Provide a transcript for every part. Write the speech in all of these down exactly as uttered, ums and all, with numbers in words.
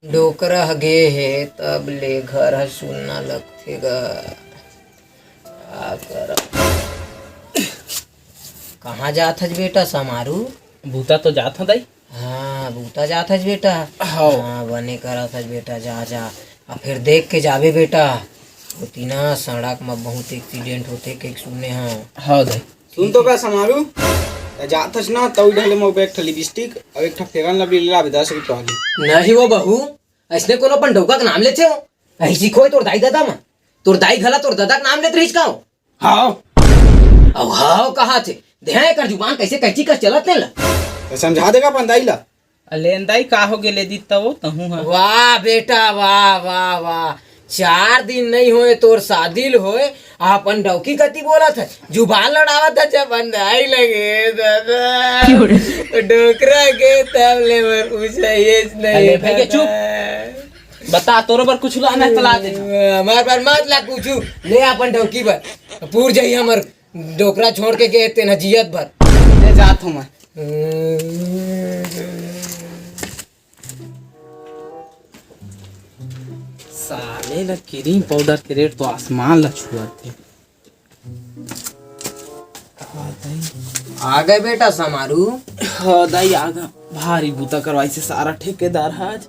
डोकरा ह गे हे, तब ले घर ह सुन्ना लगथे गा। का करब? कहाँ जात हस बेटा समारू? बूता तो जात हँव दाई। हाँ, बूता जात हस बेटा। हव। हाँ, बने करत हस बेटा, जा, जा। अब फेर देख के जाबे बेटा। ओती ना सड़क म बहुत accident होथे कहिके सुने हँव। हव दाई। सुन तो का समारू, त जात हस ना, तउ ढले मोर बर एक ठा lipstick अउ एक ठा Fair and Lovely ले लाबे दस रुपया वाली। नहीं वो बहू, अइसने कोनो अपन डउका के नाम लेथे हो? अइसी खोय तोर दाई ददा म, तोर दाई घला तोर ददा के नाम लेत रहिस का हो? हव। अउ हव कहाथे, देख एकर जुबान कइसे कैंची कस चलत हे ला। त समझा दे गा अपन दाई ला। अलेन दाई, का हो गे ले दित्ता वो तहूँ ह? वाह बेटा, वाह, वाह, वाह। चार दिन नइ होय तोर शादी ल होय, अपन डौकी कति बोलत हस, जुबान लड़ावत हस अपन दाई लगे, ददा। क्यों रे? डोकरा के तब ले मोर पूछइस नहीं अले भइया, ददा। चुप। बता, तोरो बर कुछ लाना हे त ला दे। हमार बर मत ला कुछ, ले अपन डौकी बर। पूर जाही हमर डोकरा छोड़ के गे तेन ह जियत भर। ले जात हँव मैं। साले ला cream powder के rate तो आसमान ला छुअत हे। आ गे बेटा समारू। हाँ दाई, आ गे। भारी बूता करवाइस हे सारा ठेकेदार ह आज।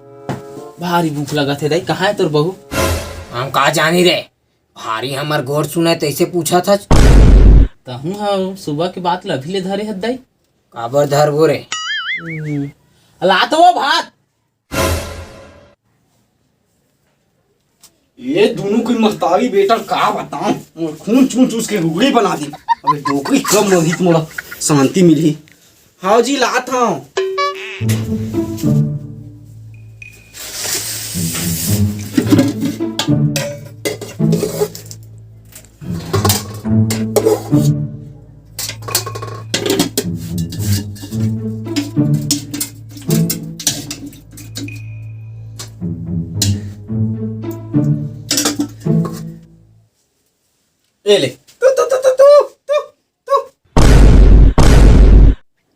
भारी भूख लगत हे दाई। कहाँ हे तोर बहू? हम का जानी रे, भारी हमर गोठ सुनय तइसे पूछत हस। तहूँ ह सुबह के बात ल अभी ले धरे हस दाई। काबर धरबो रे? हम्म। ला तो वो भात। ये दुनों के महतारी बेटा ल का बतावँव, मोर खून चूस चूस के रुगड़ी बना दिस। अबे डोकरी कब मरही त मोला शांति मिलही। हव जी, लात हँव। ए ले। तू, तू, तू।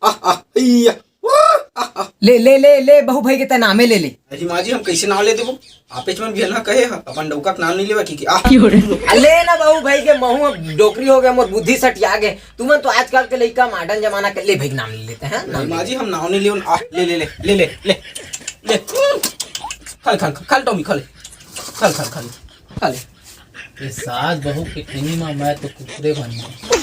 आह, आह, अइया। वाह, आह, आह। ले, ले, ले, ले, बहू भई के तैं नामे ले ले। अरे माँ जी, हम कइसे नाम ले देबो? आपेच मन बिहनहा कहे ह, अपन डौका के नाम नइ लेवा कि, कि, आह। आ, ले ना बहू भई के, महूँ अब डोकरी हो गे, मोर बुद्धि सठिया गे। तुमन तो आजकल के लइका modern जमाना के, ले भई के नाम ले लेते हैं, अरे नाम ले माँ जी, ले। हम नाम नइ लेवन। आह, ले, ले, ले। खा ले, खा ले, खा ले, टॉमी, खा ले। खा ले, खा ले, खा ले। खा ले। ये सास बहू के खैनी मा मैं तो कुकुरे बन गया।